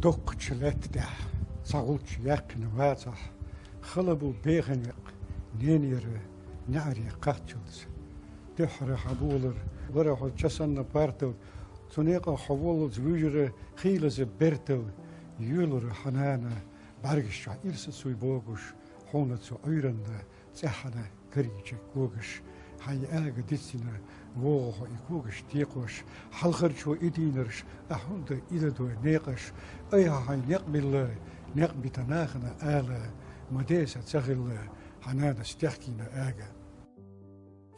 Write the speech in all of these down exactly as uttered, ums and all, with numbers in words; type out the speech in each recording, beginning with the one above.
Доккхача лаьтта тӀехь, цхьа гӀулч яьккхина вацахь, хала бу беха некъ, ненера, неӀаре кхаччалц. Дуьххьара хьан болар, вара хьо ча санна партал, цу некъа хьо воллалц вуьйжара хийлаза бертал, юьйлура хьан нана, бӀаьргаш чохь ирса цуй богуш, хьуна цу Ӏуьйранна цӀеххьана карийча когаш, хьайн ага дицдина, вогӀу хьо и когаш текхош, хьалхарчо и дийнарш, ахь хӀунда и ладой некъаш, айхьа хьайн некъ билла, некъ бита нахана ала, ма деса ца хилла, хьан нанас техкийна ага.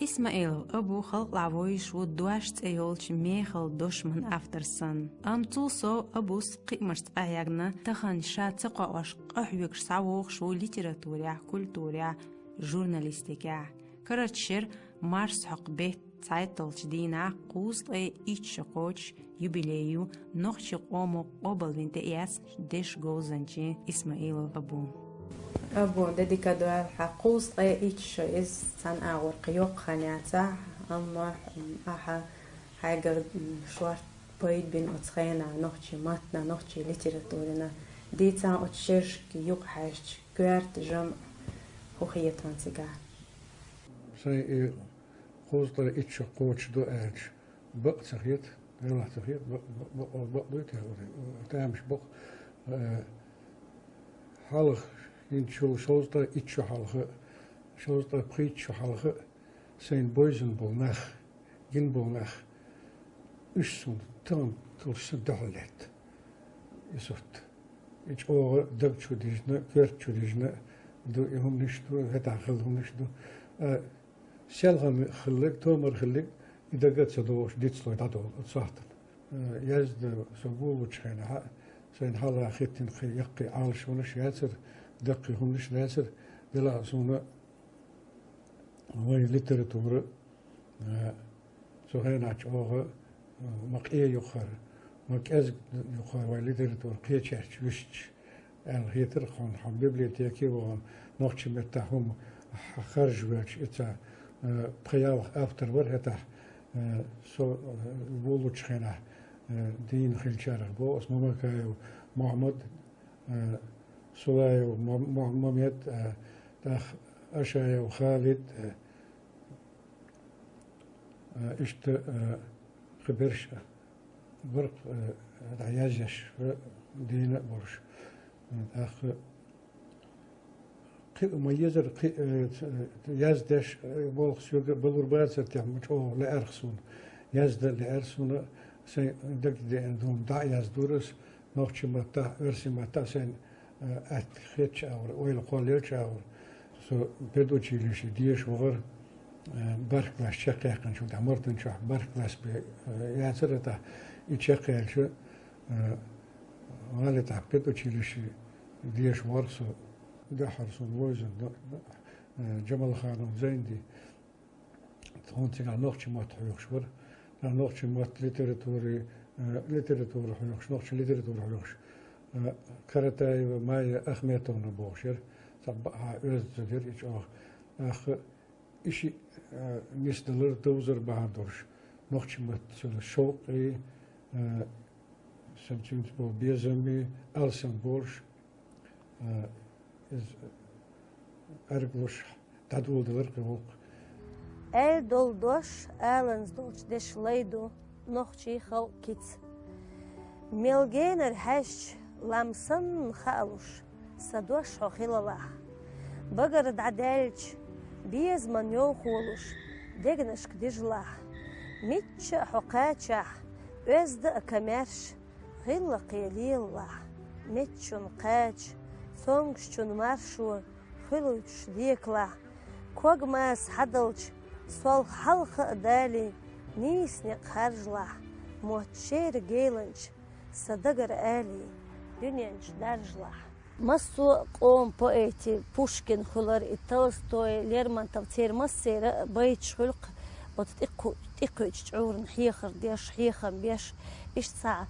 Исмаилов Абу халкъалахь вуьйш ву дош цӀе йолчу мехала дошман автор санна. Амма цул сов Абус кхиамашца къахьегна, тахана ша ца кхоош къахьоьгуш схьавогӀуш ву литературехь, культурехь, журналистикехь. Карарчу шеран марсхьокху беттан цхьайтталгӀачу дийнахь кхузткъе итт шо кхочуш юбилей ю нохчийн къомо къобалвина тӀеэцначу дешан говзанчийн Исмаилов Абун. Абун де дика дойла хьан, кхузткъе итт шо иза цхьана агӀор кхин йоккха хан яцахь, амма ахьа хьайгара шорта пайда бина оцу хенахь нохчийн маттана, нохчийн литературина. Дийцахьа оцу шерашка юкъахьаьжча, коьрта жамӀ хӀун хета хьуна цигахь? Сайн и кхузткъе итт шо кхочуш ду аьлча, бакъ ца хета, делахь ца хета, бакъ, бакъ, бакъ, бакъ дуй те, тамаш бакъ. Э, хьалха, хӀинца шовзткъе итт шо хьалха, шовзткъе пхийтта шо хьалха, сайна бевзина болу нах, гина болу нах, уьш суна тахана долуш санна дуьхьал лаьтта и сурт. И чӀогӀа даг чу дижна, коьрта чу дижна ду, и хӀуманаш ду, хӀетахь хилла хӀуманаш ду. А, селхана хилларг, томар хилларг, и дага а ца догӀуш дицлой дӀадолу оцу сохьтана. А, язда со гуллучу хенахь, сайна хьалха хӀиттина кхин яккхий Ӏалашонаш яцара, даккхий хӀуманаш лацара, делахь а суна вайн литература, а, цу хенахь чӀогӀа, а, ма къе юккъера, ма кӀезга юккъера вайн литература кхечаьрча вуьшча, аьлла хетара хьуна, хьан библиотеке а вахана, нохчийн меттахь хӀума хьа-, харжа воьлча, и ца, а, пхи-ялх автор вара хӀетахь, а, со, а, вуллучу хенахь, а, дийна хиллачарах боху ас, Мамакаев Мухьаммад, а, Сулаев Ма-, Ма-, Мамед, а, тӀаккха Ашаев Халид, а, а, иштта, а, кхин берш, а, бара, а, дӀаязъеш, а, дийна а болуш. А, тӀаккха кхин а ма езара, кхин а, ц-, яздеш, а, болх соьга балур бацара техьа, ма чӀогӀа лаьара суна. Язда а лаьара суна, сайн дагадеана дуьйна дӀа а яздора ас, нохчийн маттахь, оьрсийн маттахь сайн, э, атта хетачу агӀор, ойла кхоллаелчу агӀор. Со педучилище деша вахара, э, бархӀ класс чекхъяьккхинчул тӀаьхьа, Мартан чохь бархӀ класс бен, э, яцара тӀаккха. И чекхъяьлча, э, гӀали тӀехь педучилище деша вахара со, дуьххьара суна вовзина, э, Джамалханов Зайнди. Тхуна цигахь нохчийн мотт хьоьхуш вара. Нах нохчийн мотт, литератури, э, литература хьоьхуш, нохчийн литература хьоьхуш. Э, Каратаева Майя Ахметовна бохуш яра. Цхьа баьхьа оьзда зуда яра и чӀогӀа. ТӀаккха и шиъ, э, нисдалар, довзар бахьана долуш, нохчийн маттана шовкъ, э, сан цуьнца болу безам, алсам болуш, э, иза къаргалуш дӀадоладелира кхин вукху. Аьлла долу дош аланза долчу дешан лай ду, нохчийн халкъан кица. Мел генара хьаьжча, лам санна хаалуш, сан дош хьо хилалахь. Багара дӀадаьлча, безаман йовхолуш, дегнашка дижалахь. Мичча а хьо кхачахь, оьзда а комаьрша, гӀиллакхе лелалахь. Меттачун кхача, цомгушчун маршо хуьлуьйтуш декалахь. Когамаса хьадалча, сол хьалха а далий, нийса некъ харжалахь. Мотт шера геланча, сан дагара алий, дуьнен чу даржалахь. Массо а къоман поэти, Пушкин хуьлура и, Толстой, Лермонтов, церан массеран а байташ хуьлу-кх оцу тӀекху-, тӀекхуьучу чкъурана хьехар деш, хьехам беш. Иштта цхьа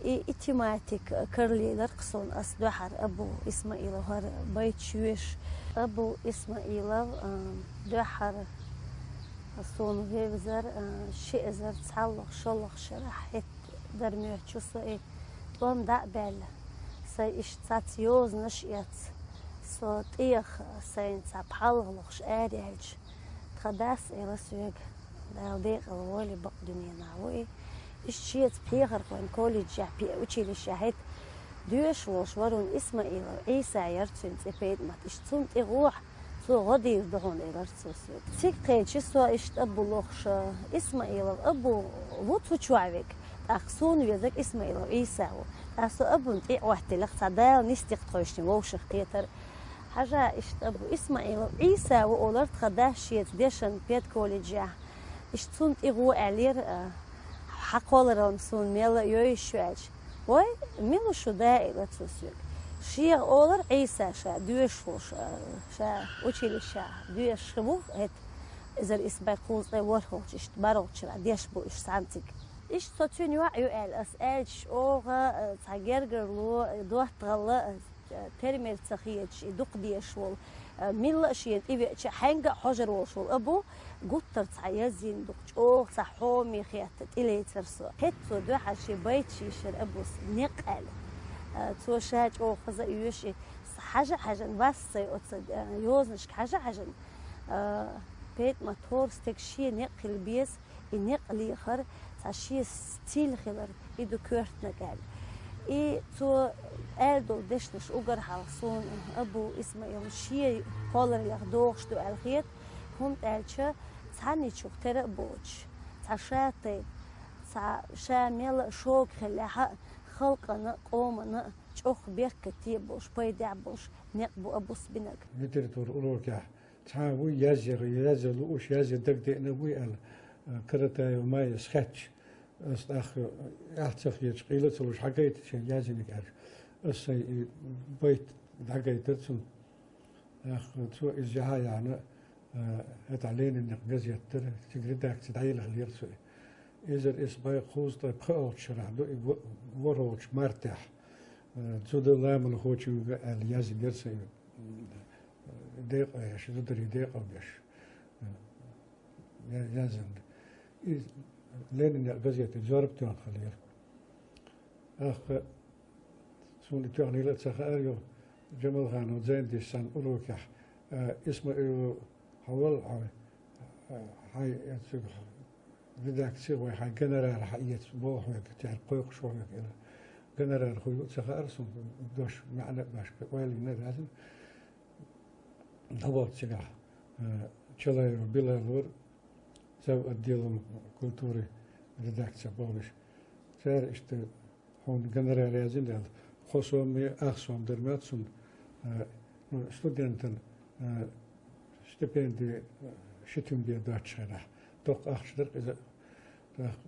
и, и тематика каралелира-кх суна, ас дуьххьара Абу Исмаилов хӀара байташ йоьшуш. Абу Исмаилов, а, дуьххьара суна вевзара, а, ши эзар цхьаллахь, шолгӀа шарахь хӀетта дара моьтту со и. ТӀом дӀа а баьлла, Иштта цаца йозанаш эц со тӀех, сайна цхьа пхьалгӀа лохуш араьлча, тхан дас элира соьга, Дала декъала войла, бакъ дуьненахь ву и. Иштта шеца пхьегӀархойн колледжехь, пе-, училищехь хӀетахь доьшуш волуш вара хӀуна Исмаилов Ӏийса яра цуьнан цӀе, ПетӀамат. Иштта цунна тӀе гӀохь цо гӀо дийр ду хьуна, элира цо соьга. Цига кхечи со иштта Абу лохуш, Исмаилов Абу ву цу чохь верг, тӀаккха суна везарг Исмаилов Ӏийса ву. ТӀаккха со Абун тӀе Ӏоттаелла, цхьа Дала нисдиккхича тхойшинна вовшах кхетар. Хьажа, иштта Абу Исмаилов Ӏийса ву олура тхан дас шеца дешан педколледжехь. Иштта цунна тӀе гӀо аьллера, а, хьан кхолларалла суна мелла а йойуш ю аьлча. Вай, мила ву шун да, элира цо соьга. Шега олура Ӏийса ша доьшуш волуш, а, ша училищехь доьшуш ву хӀетахь, эзар исс бӀе кхузткъе ворхӀалгӀачу, иштта бархӀалгӀачу шарахь деш бу уьш цхьаьнцига. Иштта со цуьнан йоӀ ю аьлла ас аьлча, оха, а, цхьа гергарло, а, доттагӀалла, а, тера-мера ца хеташ, и дукха дезаш волу, а, милла а шена тӀевеача, хьаьнга а хьожур волуш волу Абу, гуттар цхьа язйина, дукха чӀогӀа цхьа хьоме хетта тӀелецира со. ХӀетахь цо дуьххьара шен байташ йийшира Абус, некъ аьлла. А, цо ша чӀогӀа хаза а йоьшу, и хьажа а хьаьжна, вас сайн оцу, а, йозанашка хьажа а хьаьжна, а, ПетӀамат, хӀора стеган шен некъ хила беза, и некъ лехар, цхьа шен циль хилар, и ду коьртаниг аьлла. И цо аьлла долу дешнаш уггар хьалха суна Абу Исмаил шен кхоллараллех догӀуш ду аьлла хета, хӀунда аьлча цхьаннечух тера а боцуш, цхьа ша тайпа, цхьа ша мел а шога хиллехь а, халкъана а, къомана а чӀогӀа беркате а болуш, пайдехь а болуш некъ бу Абус бинарг. Литература урокехь цхьа а вуй язъяр, язъяр лууш, язъяр дагадеана вуй аьлла, а, Каратаева Майяс хаьттича, ас тӀаккха, эхь ца хеташ, къайла а ца луш, хьагайта шен язйинарг аьлча, ас сайн и байт дӀагайтара цунна. ТӀаккха цо иза яхьа а яхьна, а, хӀетахь Ленинан некъ газет дара, цига редакци дӀаелхалера цо. Эзар исс бӀе кхузткъе пхоьалгӀачу шарахь ду и, во-, ворхӀалгӀачу мартехь, а, «Зуда ламанхочуьнга» аьлла язйинера сайн, м, декъа еш, зударий декъал беш, э, я-, язйина. И Ленинан некъ газете зорба тоьхна хиллера. ТӀаккха суна и тоьхнийла а ца хаьара, юха Джамалханов Зайндис санна урокехь, э, Исмаилов, хьо вала хьо, э, хьайн, э, цуьнга редакци вай хьайн гонорар хьаэца боху хьоьга, цаьрга кхойкхуш ву хьоьга, элира. Гонорар хӀун ю а ца хаьара суна, дош маьӀна а беш, ойла йина а даьлла. ДӀавахча цигахь, э, Чалаева Билал вара, зав. Отделом культуры редакция бохуш. Цара иштта хьуна гонорар язйина аьлла, кхо сом я ах сом дара моьтту суна, э, ну, студентан, э, стипенди, э, ши туьма бен доцучу хенахь. Доккха ахча дара иза. ТӀаккха,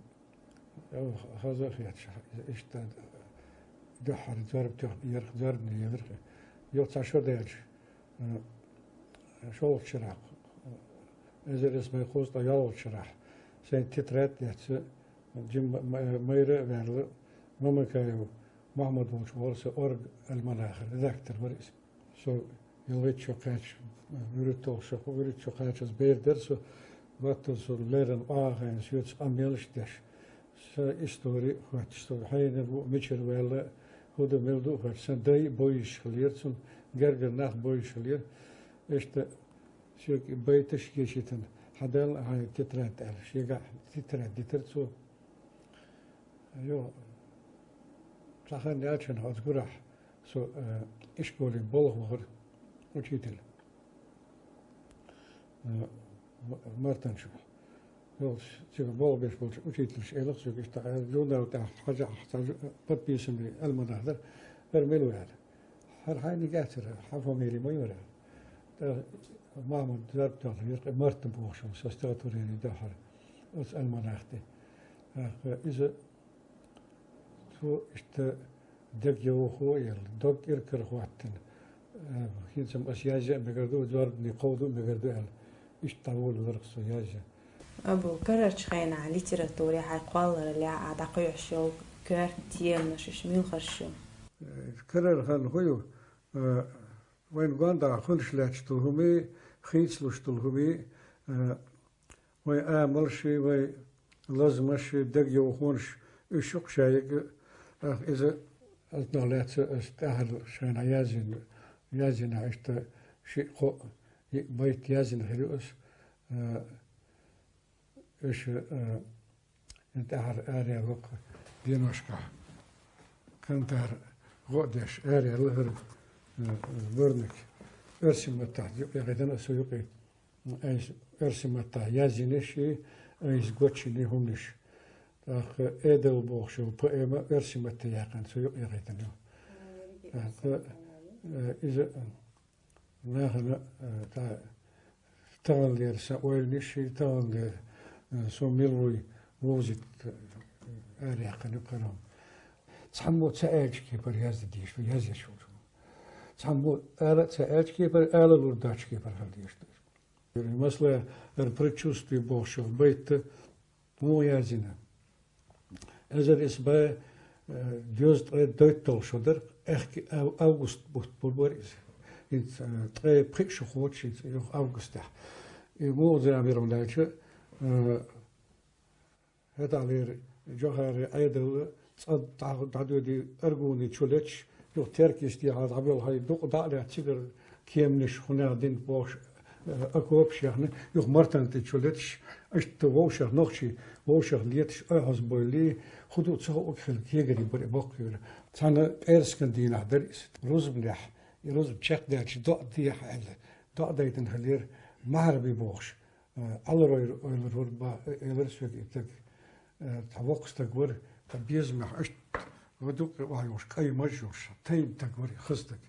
э, хаза а хеташ, иштта дуьххьара зорба тоьхна, ярх зорбане елира. Юха цхьа шо даьлча, э, шолгӀачу шарахь, эзар исс бӀе кхузткъе ялхалгӀачу шарахь, сайн тетрадь а эцна, Джим ма-, ма-, майра а ваьлла, Мамакаев Махьмад волчу вара сан «Орга» альманахан редактор вара иза. Со ялхитта шо кхаьчча, вуьрхӀитта шо, вуьрхӀитта шо кхаьчча аса бер дара со, ваттал со леррина охьахиъна, соьца къамелаш а деш. Сан истори а хоьттуш, со хьенан ву, мичара ваьлла, хӀун ду, мила ду а хоьттуш, сан дай а бовзуш хиллера, цунна гергара нах а бовзуш хиллера. Иштта соьга и байташ а ечийтина, хьадала хьайн тетрадь аьлла, шегахь тетрадь дитира цо. Йо, цхьа хан яьлча оцу гурахь со, э, ишколе болх бахара, учитель. Э, м-, Мартанчу. Йолчу цига болх беш болчу учителаша элира соьга, иштта, э, журнал тӀехь хьажахь, цхьа жу-, подписанный альманах дара, хӀара мила ву аьлла. ХӀара хьайниг яцара, хьан фамили ма яра. ТӀаккха Махьмад зорба тоьхна, Мартан бохуш ву, со стихотворени ду хӀара оцу альманах тӀе. ТӀаккха иза цо иштта дегайовхо а елла, дог кӀира кара хӀоттина. Э, хӀинца-м ас язъян а мегар ду, зорбане кховда а мегар ду аьлла, иштта дӀаволавелира со язъян. Абу, карарчу хенахь литературе хьайн кхоллараллехь ахь дӀакхоьхьуш йолу коьрта теманаш, уьш муьлхарш ю? Э, карара хан хӀун ю? Э, вайна гондахь хуьлуш лаьтташ долу хӀумий, хийцалуш долу хӀумий, э, вайн амалший, вайн лазамашший, дегайовхонаш, уьш ю-кх шайга, ах, иза Аз нах лаьца, аз тӀаьхьара шайна язйина, язйина иштта шиъ-кхоъ, йиъ байт язйина хир ю аз. А, уж, а, тӀаьхьара араяьлла-кх деношкахь. Кантара гӀо а деш, араяьлла хӀара, а, сборник. Оьрсийн маттахь юкъе гӀедана аса юкъе. Айса оьрсийн маттахь язйина ши, айса гочйина хӀуманаш. ТӀаккха «Эдал» бохуш йолу поэма оьрсийн матте яьккхина, цо юкъ яхийтина ю. ТӀаккха, э, иза нахана, э, та-, таханлера сан ойланаш, таханлера, э, со мила вуй вовзийта, э, араяьккхина ю кхарам. Цхьаммо ца аьллачу кепара яздан дезаш ду, язъеш волчо. Цхьаммо ала а ца аьллачу кепара, ала лур доцчу кепара хила дезаш ду. Масала, хӀара «Предчувствие» бохуш йолу байт муха язйина? Эзар исс бӀе, э, доьзткъа ткъе доьтталгӀа шо дара, аьхки ав-, август бутт бу-, бара иза. ХӀинца, э, ткъе пхиъ шо кхочуш, хӀинца юха августехь. И муха зама яра аьлча, э, ХӀетахьлера Джохари Ӏедалла цӀа дӀа-, дӀадоьдий Аргуни чу леташ, юха Теркйистехьа дӀабоьлхий, дукъ дӀа а лаьцна, цигара кеманаш хӀунах дина бохуш, э, окопаш яьхна, юха Мартан тӀе чу леташ, иштта вовшах нохчий, вовшах леташ, ойхьазбойли, хӀун ду ца хууг хилла кегари бара и боккхийра. Цхьана пӀераскан дийнахь дара иза. Рузбанехь, и рузба чекхдаьлча доӀа дехьа аьлла, доӀа дайтина хилира, Махьарби бохуш. Э, Алройр ойлур вара, ба-, э, элира соьга и стаг. Э, цхьа воккха стаг вара, цхьа безамехь иштта, ва дуккха охьайолуш, кӀай маж йолуш, тайна стаг вара и хаза стаг.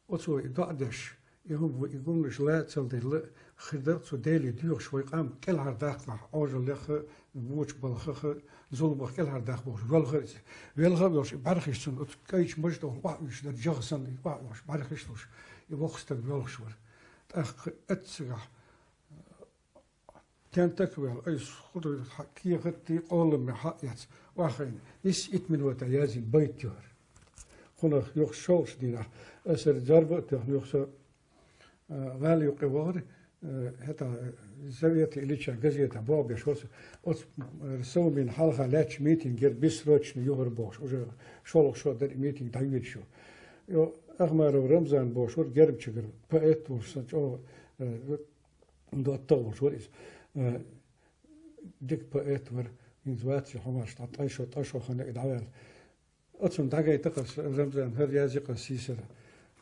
Оцо и доӀа деш, и хӀума ву, и гумнаш лацалдилла, хир дара цо Деле доьхуш вай къам кӀелхьардаккхалахь, Ӏожаллех а, вочу балхах а, зуламах кӀелхьардаккха бохуш, велхара иза. Велха а велуш, и бӀаьрхиш цунна оцу кӀайчу мажа тӀехула охьаоьцуш дара, жагӀа санна и охьаоьцуш, бӀаьрхиш а луш, и воккха стаг велхаш вара. ТӀаккха эццигахь, Тентак вел, айса хӀун ду, хьа-, кехатти къоламми хьаэца, охьахиъна, исс итт минота язйина байт ю хӀара. ХӀунах юха шолгӀачу дийнахь, аса хӀара зорба а тоьхна, юха со, а, гӀала юккъе вахара, а, хӀета, а, Завета Ильича газета боху беш вара со. Оцу, а, совмина хьалха лаьттачу митингера бессрочно ю хӀара бохуш, уже шолгӀа шо дара и митинг дӀайоьдуш ю. Йо, Ахмаров Рамзан бохуш вара Гербчуьра, поэт волуш сан чӀогӀа, а, ДоттагӀа волуш вара иза. Э, дика поэт вара, хӀинца вац и хьомаш, ткъа ткъе шо, ткъа шо хана и дӀаваьлла. Оцунна дӀагайта-кх ас, Рамзан, хӀара язйи-кх ас сийсара.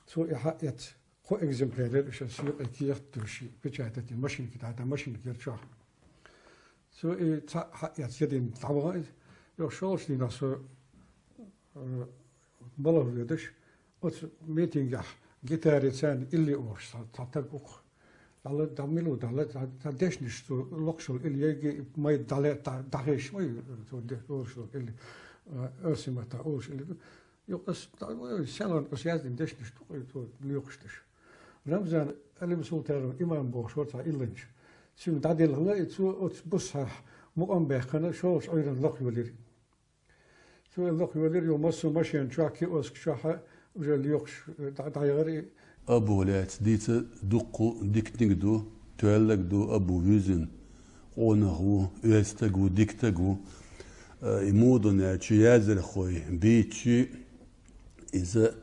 Цо и хьаэца, кхо экземпляр яра уьш ас юкъе кехат а дуьллуш, печатать йина машинка тӀехь, тхан машинка яра чохь. Цо и цхьаъ хьаэца, ядийна дӀавахана иза. Юха шолгӀачу дийнахь со, э, балха воьдуш, оцу митингехь гитари царна илли олуш цхьа, цхьа стаг ву-кх. ДӀала-, дӀа мила ву, дӀала-, дӀа, дӀа дешнаш цо локхуш йолу илли ерриге май дӀале-, дӀа-, дӀахезаш ма ю, цо де-, олуш йолу илли, а, оьрсийн маттахь олуш илли ду. Юкъа ас, дӀа, ой, селхана ас яздина дешнаш ду-кх, цо лоькхуш дерш. Рамзан Алим-Султанов имам бохуш вара цхьа илланча. Цуьнга дӀаделхана, и цо оцу буссахь мукъам баьккхина, шолгӀачу Ӏуьйранна лакхайолийра. Цо и лакхайолийра, юха массо а машен чохь, киоскаш чохь уже лоькхуш, дӀа-, дӀаяхара и. Абу лаьцна дийца дуккха дика стаг ду, тоьллаг ду, Абу вуьззина къонах ву, оьзда стаг ву, дика стаг ву. Э, и муха ду аьлча, яздархой бийцича, иза,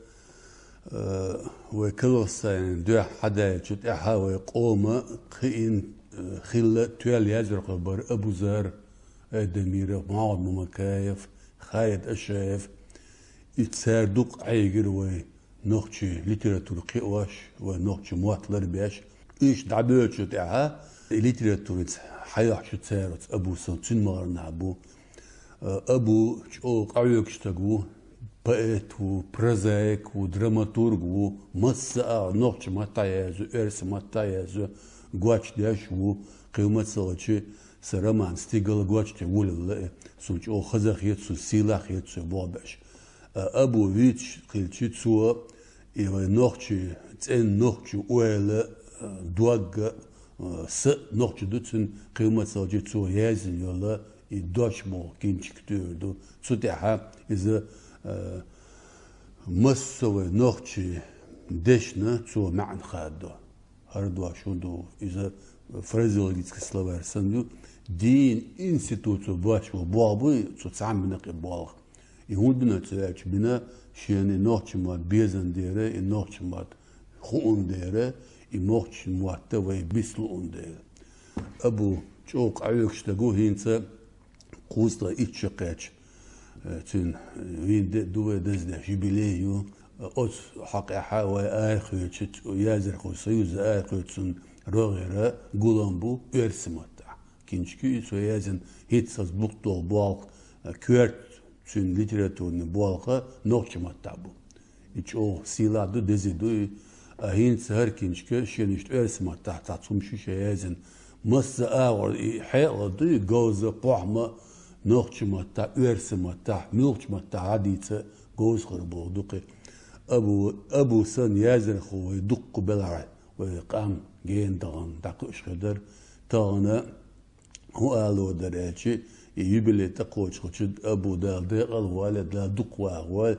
э, вай Казахстане дуьхьа хьадаьллачул тӀаьхьа вай къоман кхиъна, э, хилла тоьлла яздархой бара Абузар Айдамиров, МухӀаммад Мамакаев, Халид Ашаев. И цара дукха Ӏийгира вай нохчийн литература кхиош, вай нохчийн мотт ларбеш. Уьш дӀабоьлчул тӀаьхьа и литературица хьайохьчу цара оцу Абусан цуьнан могӀарнахь бу. Абу чӀогӀа къахьоьгуш стаг ву, поэт ву, прозаик ву, драматург ву, масса а нохчийн маттахь язйо, оьрсийн маттахь язйо, гочдеш ву, кхин мацаллачи сан роман «Стигала» гочдеш вуллал а, суна чӀогӀа хаза хета, суна сийлахь хета цо боху беш. А Абу вуьйцуш хилча, цо и вай нохчийн, цӀена нохчийн ойла, а, дог а, а, са а нохчийн ду, цуьнан кхин мацаллачи цо язйина йолу и «Дош» боху кинчик туьйр ду. Цу тӀехь иза, а, массо а вай нохчийн дешна цо маьӀна хадо. ХӀара дош хӀун ду? Иза фразеологический словарь санна ю. Дийнан институт цо беш бу, боху буй, цо цхьамма бина кхин болх. И хӀун бина цо аьлча, бина шена и нохчийн мотт безам дера, и нохчийн мотт хуур дера, и нохчийн мотт вай бицлур дера. Абу чӀоагӀа къахьоьгуш стаг ва хӀинца, кхузткъеи итт шу кхаьчча, э, цуьнан, э, вийна де а ду вай, даздеш юбилей ю. Оцу хьокъехь вай арахоьцуш, яздархойн союзо арахоьцуш цуьнан рогӀера гулам бу оьрсийн маттахь. Киншка ю и цо язйина, хӀинццалц бутт долу болх, э, коьрта цуьнан литературни болх нохчийн маттахь бу. И чӀогӀа сийлахь ду, деза ду и. А хӀинца хӀара киншка шена иштта оьрсийн маттахь цхьа цхьа хӀумнаш ю шен язйина. Массо а агӀор и хьекъал ду и, говза, похӀма, нохчийн маттахь, оьрсийн маттахь, муьлххачу маттахь дӀадийца говза хир болу ду кхин. Абу, Абу санна яздархо вай дуккха белахь, вай къам гена тахана дӀакхуьуш хир дара. Тахана хӀун ало дара аьлча, и юбилей тӀекхочуш хилча, Абу, Дала декъал а войла, Дала дукха вахавойла,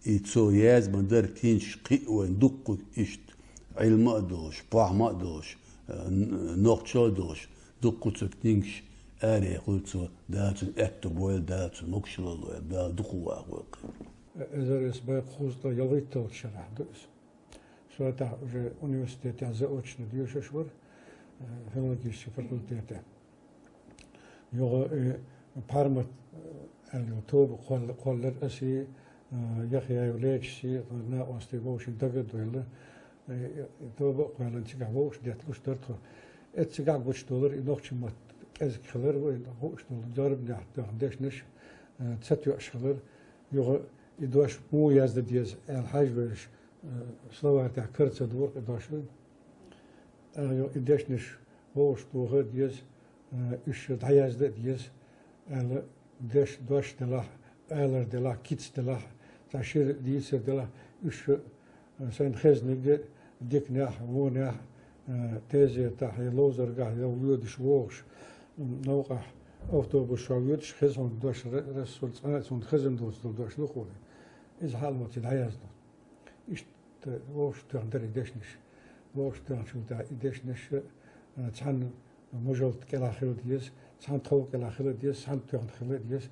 и цо язъян ма-дарра киншка кхин а вайна дуккха иштта Ӏилма а долуш, похӀма а долуш, э, н-, нохчалла а долуш, дуккха цуьнан книгаш арахьийна хуьлу цо, Дала цунна аьтто бойла, Дала цунна могушалла лойла, Дала дукха вахавойла кхин. Эзар исс бӀе кхузткъе ялхитталгӀачу шарахь ду иза. Со тӀаккха уже университетехь заочно доьшуш вара, э, филологический факультете. Юха, э, пхьармат, э, аьлла, тоба кхолла-, кхоллар аси, э, Яхъяев Лечаси, тхо накъостий вовшийн дага а дойла, э, э, тоба а кхоьллина цигахь вовшах детталуш дара тхо. Эццигахь гучудолура и нохчийн мотт кӀезиг хилар, вайна хууш долу зорбанехь тоьхна дешнаш, э, ца тоьуш хилар. Юха и дош муха яздан деза аьлла хьажа везаш, э, словарь тӀехь кара ца дора и дош вайна. ТӀаккха и дешнаш вовшах тоха а деза, э, уьш дӀаяздан а деза, аьлла, деш-, дош делахь, алар делахь, кица делахь, цхьа шира дийцар делахь, уьш, э, сайна хезнарг диканехь, вонехь, э, тезетахь я ловзаргахь я воьдуш вогӀуш, м, новкъахь автобус чохь воьдуш хеза хьуна дош, ра-, расул цкъа а цунна хезна доцу долу дош ду хьуна. Иза хьалмаца дӀаяздо. Иштта вовшах тоьхна дара и дешнаш. Вовшах тоьхначул тӀаьхьа и дешнаш, а, цхьана мужалта кӀелахь хила деза, цхьана тхов кӀелахь хила деза, цхьана тоьхна хила деза,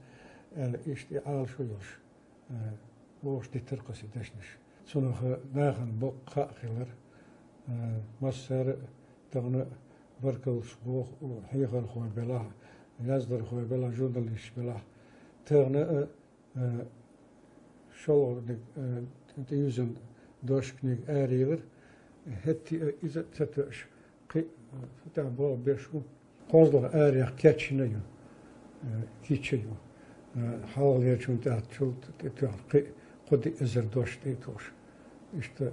аьлла, иштта и Ӏалашо йолуш, а, вовшах диттара-кх аса и дешнаш. Цунах нахана боккха хаа хилар, а, массара а тахана баркаллаш боху, хьехархой белахь, яздархой белахь, журналисташ белахь. Тахана а Э, шолгӀаниг, э, тӀеюьзна дош, книга арайиллира. ХӀетте а иза ца тоьуш, кхин а, э, тӀехь болх беш ву. КхозлагӀа араех кечйина ю, э, кийча ю. Э, хьалхалерчун тӀехь чул тӀе тоьхна кхин а кхо-диъ эзар дош тӀе а тохуш. Иштта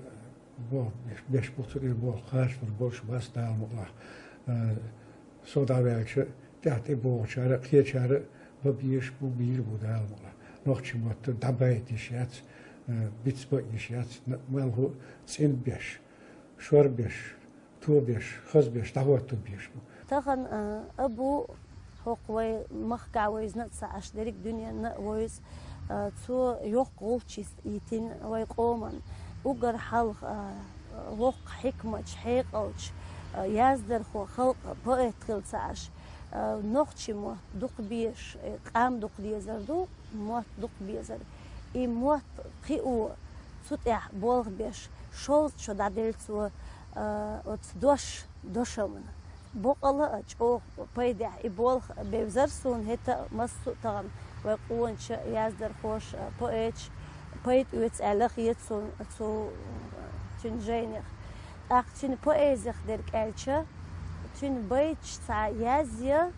болх беш, беш буцур и болх кхачалур болуш бац Дала мукъалахь. Э, со дӀаваьлча, тӀаьхьа тӀе богӀучара а, кхечара а бан безаш бу, бийр бу Дала мукъалахь. Нохчийн мотт дӀабайта йиш яц, э, бицбан йиш яц, н-, малхо а цӀена беш, шор беш, то беш, хаза беш, дӀахӀотто безаш бу. Тахана, а, Абу, хӀокху вай махкахь вевзина а ца Ӏаш, дерриг дуьненна а вевза, а, цо йоккха гӀулч йис-, йитина вай къоман. Уггар хьалха, а, воккха хьикмача, хьекъалча, а, яздархо, халкъан поэт хилла ца Ӏаш, а, нохчийн мотт дукха безаш, э, къам дукха дезар ду, мотт дукха безар. И мотт кхио, цу тӀехь болх беш, шовзткъа шо дӀаделла цо, а, оцу дош, дошамна. Бакъала а чӀогӀа пайдехь и болх бевзар суна хӀета а, массо а тахана вай къонача яздархоша, поэташа пайда оьцу аьлла хета суна цу, цуьнан жайнех. ТӀаккха цуьнан поэзих дерг аьлча, цуьнан байташ цхьа язъя,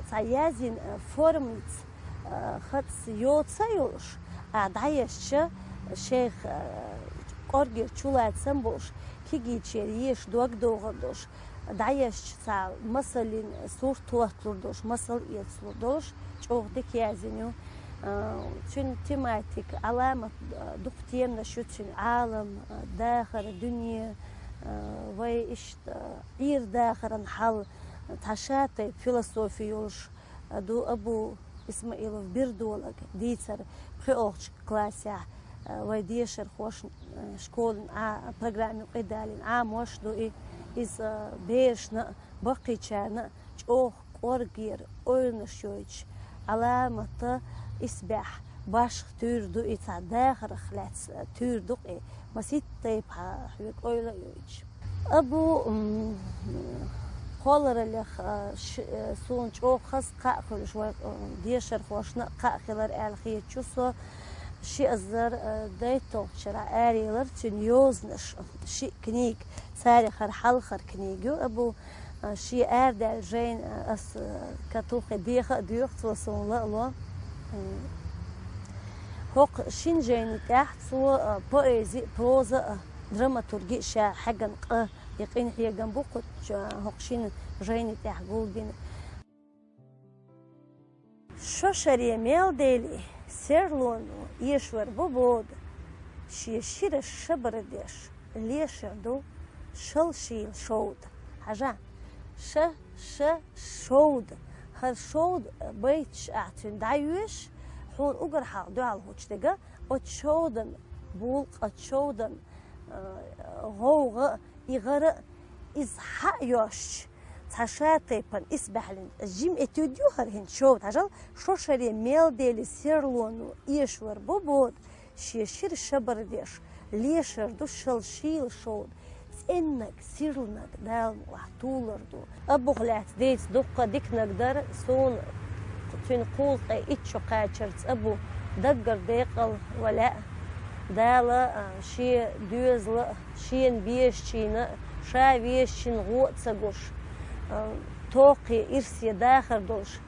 цхьа язйина формаца, а, хӀинца йола ца йолуш, а, дӀаязча, шайх, а, кӀоргера чулацам болуш, кегийчеран езаш дог дохур долуш, дӀаязча цхьа масаллин сурт хӀотталур долуш, масал эцалур долуш, чӀогӀа дика язйина ю. А, цуьнан тематика, Ӏаламат, а, дукха теманаш ю цуьнан: Ӏалам, а, дахар, дуьне, а, вай иштта, а, Ӏер-дахаран хьал, цхьа шатайпа философи йолуш, а, ду Абу Исмаилов «Бирдолаг» дийцар пхоьалгӀачу классехь, а, вай дешархоша, а, школан Ӏа-, программе юкъа далийна Ӏамош ду и, иза, а, берашна а, баккхийчарна а чӀогӀа кӀоргера ойланаш йойтуш, Ӏаламата исбаьхьа Башха туьйра ду и цхьа дахарах лаьцна туьйра ду-кх и, масийтта тайпа хьоьга ойла а йойтуш. Абу, м, кхоллараллех, а, ш-, а, суна чӀогӀа хаза кхаъ хуьлуш, вай, а, дешархошна а кхаъ хилар аьлла хеташ ву со. Ши эзар, а, дейтталгӀачу шарахь араелира цуьнан йозанаш, ши книга, царех хӀара хьалхара книга ю Абу. А, шен арадаьлла жайна, а, ас, а, катуххе деха а доьху, цо суна ла а ло. М. ХӀокху шина жайни тӀехь цо, а, поэзи а, проза а, драматурги а ша хьегна къа, и къинхьегам бу кху, а, хӀокху шина жайни тӀехь гулбина. Шо шаре мел дели, серлоно эшвар бу бода, шен шираш шабар деш, лешар ду шал шийла шовда. Хьажа, ша, ша, шовда. ХӀара шовда байташ ахь цуьнан дӀайоьшу, хьуна угар хьалха дуьхьал хӀуттуш дерг, оцу шовдан булкъа, оцу шовдан, а, гӀовгӀа а, и гӀара а, иза хьа а йоьшуш, цхьа ша тайпана исбаьхьлина жима этюд ю хӀара хӀинца шовда. Хьажал, шо шаре мел дели, серлоно эшвар бу бода, шен шира шабар деш, лешар ду шал шийла шовда. ЦӀеннаг, сирланаг Дала мукъалахь тулар ду. Абух лаьцна дийца дуккха диканаг дара, суна цуьнан кхузткъе итт шо кхаьчнарца Абу даггара декъала ван лаьа. Дала, а, шен доьзала а, шена безачийн а, ша везачун гӀо а ца гуш, а, тоххе, ирсе дахар долуш,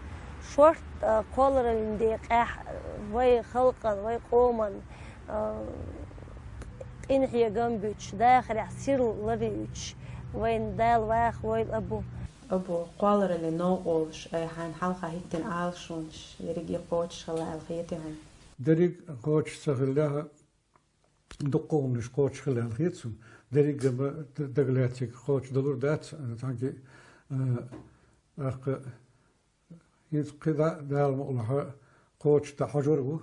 шортта, а, кхоллараллин декъехь, а, вай халкъан, вай къоман, а, къинхьегам буьтуш, дахарехь сирла ларъеш, вайна Дала вахавойла Абу. Абу, кхоллараллин новкъа волуш, айхьа хьалха хӀиттина Ӏалашонаш ерриге кхочуш хилла аьлла хетий хьуна? Дерриг кхочуш ца хиллехь а, дуккха а хӀуманаш кхочуш хилла аьлла хета суна. Дерриг а ма д-, дагалаьцнарг кхочушдалур дац, а, цхьаьнгге, а, тӀаккха хӀинца кхидӀа а Дала мукъалахь кхочушдан хьожур а ву.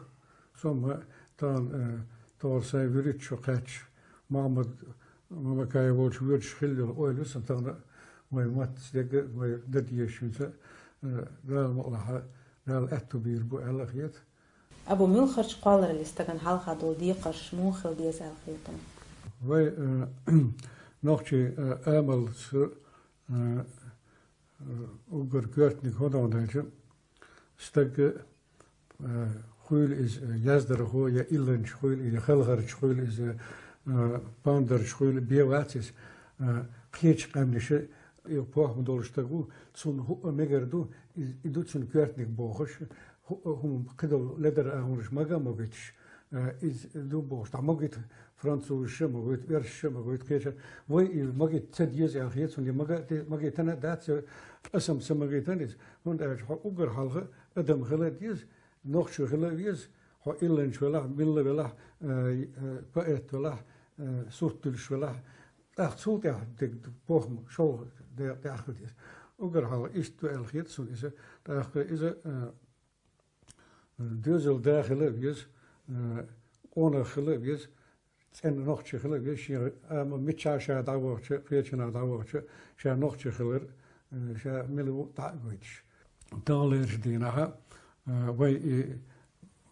Со ма тахана, э, тохара сайн вуьрхӀитта шо кхаьчча, Махьмад Мамакаев волчу воьдуш хилла йолу ойла ю сан тахана а, вайн маттаца дерг а, вай дан дезаш хӀинца а, э, Дала мукъалахь, Дала аьтту бийр бу аьлла а хета. Абу, муьлххачу кхоллараллин стагана хьалха долу декхарш муха хила деза аьлла хета хьуна? Вай, э, нохчийн, э, амалца, э, уггар коьртаниг хӀун ду аьлча, стаг, э, хуьйла иза яздархо, я илланча хуьйла, я хелхарча хуьйла иза, э, пандарча хуьйла, бен вац иза, э, кхечу къаьмнаша, и похӀма долуш стаг ву, цунна хӀуъа мегар ду, и, и ду цуьнан коьртаниг бохуш, хӀуъа хӀума кхидолу ледара агӀонаш мага а магуьйтуш, э, иза ду бохуш, дӀа магуьйту, французаша а магуьйту, оьрсаша а магуьйту, кхеча. Вай и магийта ца деза аьлла хета суна, и мага а де-, магийтина а дац, я аса-м ца магийтина иза, хӀунда аьлча хьо уггар хьалха адам хила а деза, нохчо хила а веза, хьо илланча велахь, милла велахь, э, э, поэт велахь, э, сурт дуьллуш велахь, тӀаккха цул тӀаьхьа дерг ду похӀма, шолгӀа де-, дехьа хила деза. Уггар хьалха иштта ду аьлла хета суна иза, тӀаккха иза, э, доьзал да хила а веза, э, къонах хила а веза, цӀена нохчи хила а веза, шен ама миччахьа ша дӀавахча, кхечанхьа дӀавахча, ша нохчи хилар, э, ша мила ву дӀа а гойтуш. Таханлерчу дийнахь, э, вай и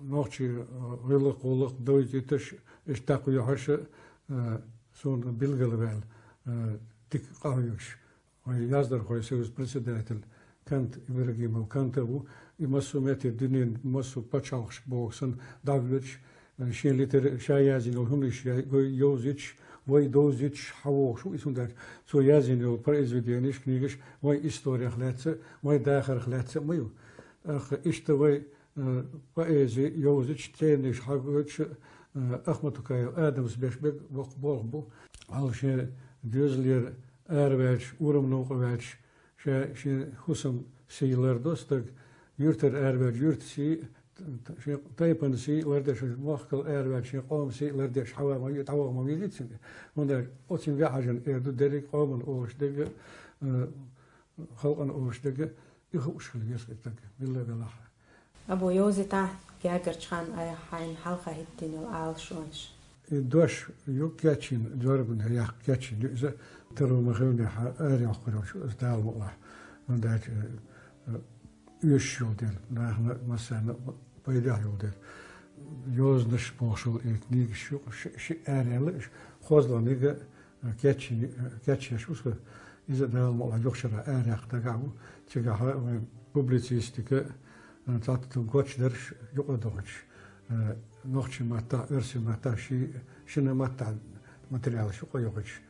нохчи, э, гӀиллакх-гӀуллакх довзийташ, иштта дакъа юьхьаш, э, суна билгалваьлла, э, дика къахьоьгуш. Вайн яздархойн союзан председатель Кант Ибрагимов Канта ву, и массо а метте дуьненан массо а пачхьалкхашка боху санна дӀавоьдуш, шен литера ша яздина йолу хӀуманаш я-, вай йовзуьйтуш, вай довзуьйтуш хьавогӀуш ву иза, хӀунда аьлча цо яздина йолу произведенеш, книгаш вайн исторех лаьцна а, вайн дахарх лаьцна а ма ю. ТӀаккха иштта вай, э, поэзи йовзуьйтуш, цӀенаш хьагойтуш, э, Ахматукаев Адамас беш берг боккха болх бу. Хьалха шен доьзалера араваьлча, урам новкъа ваьлча, ша шен хӀусам сий лардо стаг, юьртара араваьлча, юьрта сий, шен тайпана сий лардеш, махкал араваьлча, шен къоман сий лардеш, хьава ма ве-, дӀаваха ма везий цуьнга. ХӀунда аьлча оцу ваьхьажан эр ду дерриг а къоман олуш дерг а, э, халкъана олуш дерг а, и хууш хила веза и стаг, милла велахь. Абу, йовзийтахьа гергарчу ханна айхьа хьайна хьалха хӀиттийна йолу Ӏалашонаш. И дош ю кечйина, зорбанехь яккха кечйина ю иза, таро ма-хиллинехь арайоккхур йолуш ю иза, Дала мукъалахь. ХӀунда аьлча, э, оьшуш йолу дела, нахана массарна пайдехь йолу дела. Йозанаш бохуш йолу и книгаш ю, ши, ши араяьлла, уьш хозлагӀниг а, кечйина, кечъеш ву со. Иза Дала мукъалахь юха шарахь араяьккха дагахь ву. Цигахь вайн публицистика, цхьацца гочдарш юкъа дохуьйтуш, нохчийн маттахь, оьрсийн маттахь, ши, шина маттахь материалаш юкъа йохуьйтуш.